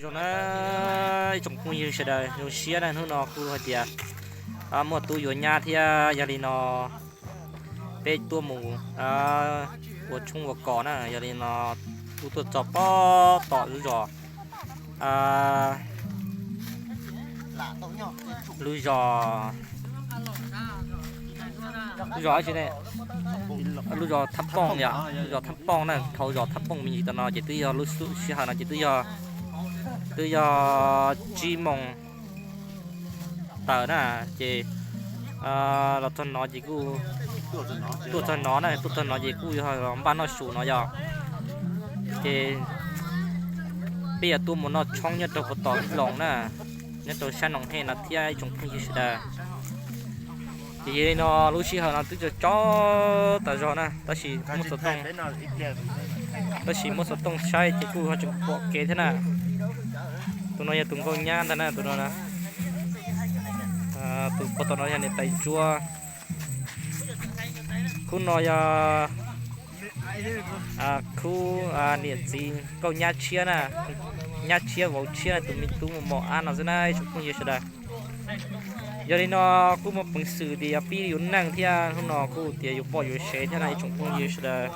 Zoo na, ib tsoom phooj ywg sawv daws, zoo siab na, hnub no kuj hais tias muaj tub yuav nyab thiab, yog li no peb tuaj mus ua tshoob ua kos na, yog li no kuj tuaj txog pob tom lub zos, lub zos, lub zos dab tsi ne, lub zos Thab Pooj yom, lub zos Thab Pooj na, dhau zos Thab Pooj me ntsis tom no ces twb yog lub sij hawm no ces twb yog, twb yog tsib moos tawm na, ces los txog no ces kuj, tuaj txog no na, tuaj txog no ces kuj yog npaj noj su no yom. Ces peb yuav tuaj mus noj tshoob nyob rau puag tom Loos na, nyob rau sab Noom Hej no thiab ib tsoom phooj ywg sawv daws. Ces yog li no lub sij hawm no twb tsaus tsaus tas zog na, tab sis muab xov tooj, tab sis muab xov tooj saib ces kuj ho tseem pom kev thiab na. Tus no yog tus nkauj nyab ntag na, tus no na. Tus puag tom no yog niam tais ntsuab. Khub no yog khub niam txiv nkauj nyab tshiab na, nyab tshiab vauv tshiab, tus me tub mos mos ab no xwb na ib tsoom phooj ywg sawv daws. Yog li no kuj muaj peev xwm tias pib yuav neej thiab, hnub no kuj tias yuav poj yuav sev thiab na ib tsoom phooj ywg sawv daws.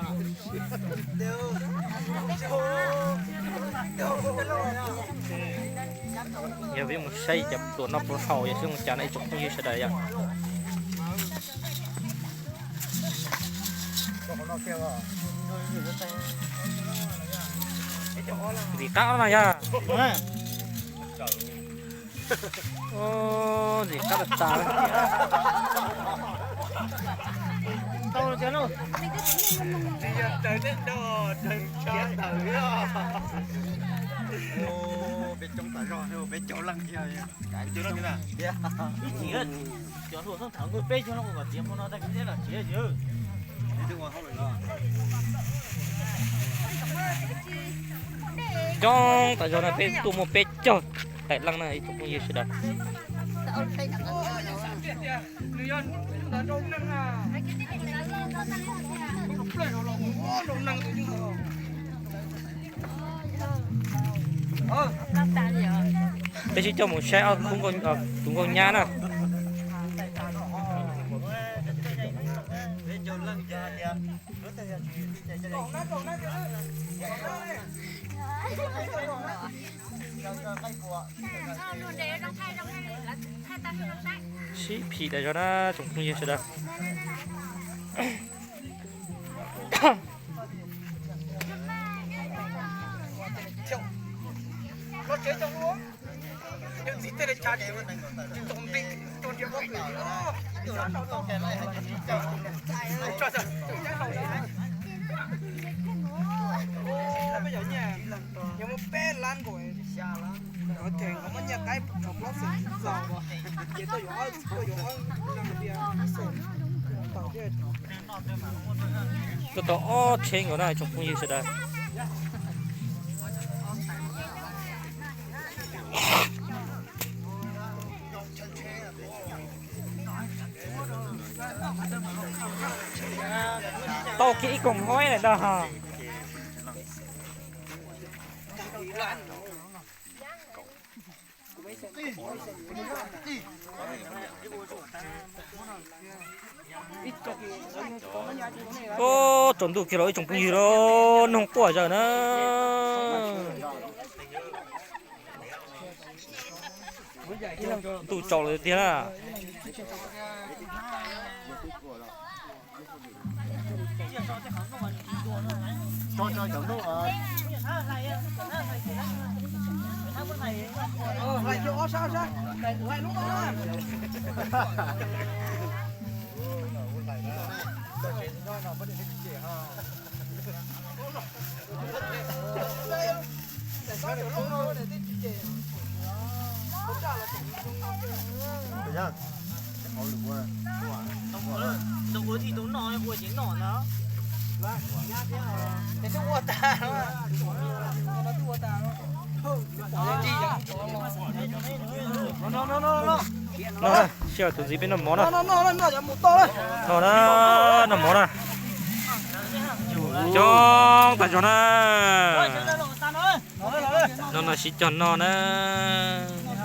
Yog peb mus saib cov pluas noj pluas haus yog xyoo cas no ib tsoom phooj ywg sawv daws yom. Ntxim qab no yog. Ntxim qab tas tas. Peb coob tas zog, peb caug leej thiab. Ib chim cov hluas txhob tham nqug peb caug leej kom tiav hmo no tag kis thiab los tsev. Coob tas zog no peb tuaj muaj peb caug tawm leej na ib tsoom phooj ywg sawv daws. Peb sib coj mus saib ob khub, tus nkauj nyab na. Sib phim tas zog na tsoom phooj ywg sawv daws. Tuaj tau ob tsheb nkaus na tsoom phooj ywg sawv daws. Tau kiag ib koom hov lawm ntag. Tsaus ntuj kiag los ib tsoom phooj ywg, noog quaj zawm na. Ntuj tsaus lawm tiag na. Sij hawm tus ntxiv peb noj mov na. Noj na, noj mov na. Coob tas zog na. No no sib cog noj na.